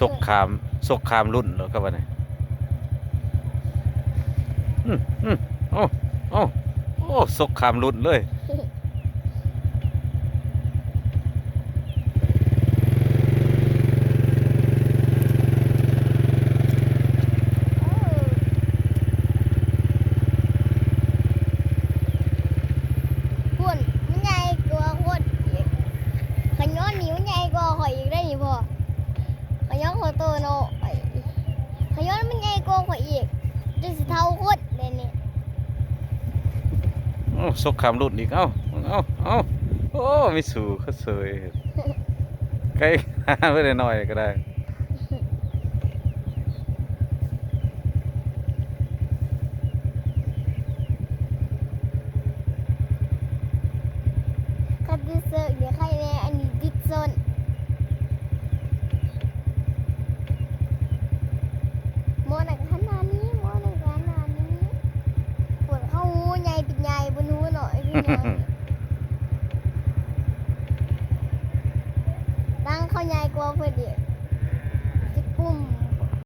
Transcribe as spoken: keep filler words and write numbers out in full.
สงคราม สงครามรุ่นแล้วครับวันนี้ อืมอืมโอ้โอ้โอ้ สงครามรุ่นเลย พุ่นมันใหญ่กว่าคนอีก ขย้อนนี่มันใหญ่กว่าข่อยอีกได้นี่พ่อ ขย้อนข่อยโตเนาะ ไอ้ ขย้อนมันใหญ่กว่าข่อยอีก จะสิเท่าคนเลยนี่ โอ้ สงครามรุ่นอีก เอ้า เอ้า เอ้า โอ้ มีสู่เขาเสย ใกล้หาไปได้หน่อยก็ได้ คันติดเซิร์กเดี๋ยวใครแน่ อันนี้ติดซน หมอนั่นก็ขนาดนี้ หมอนั่นก็ขนาดนี้ ปวดเข้าหูใหญ่เป็นใหญ่บนหูหน่อยพี่น้อง ตั้งเข้าใหญ่กว่าเพิ่นอีก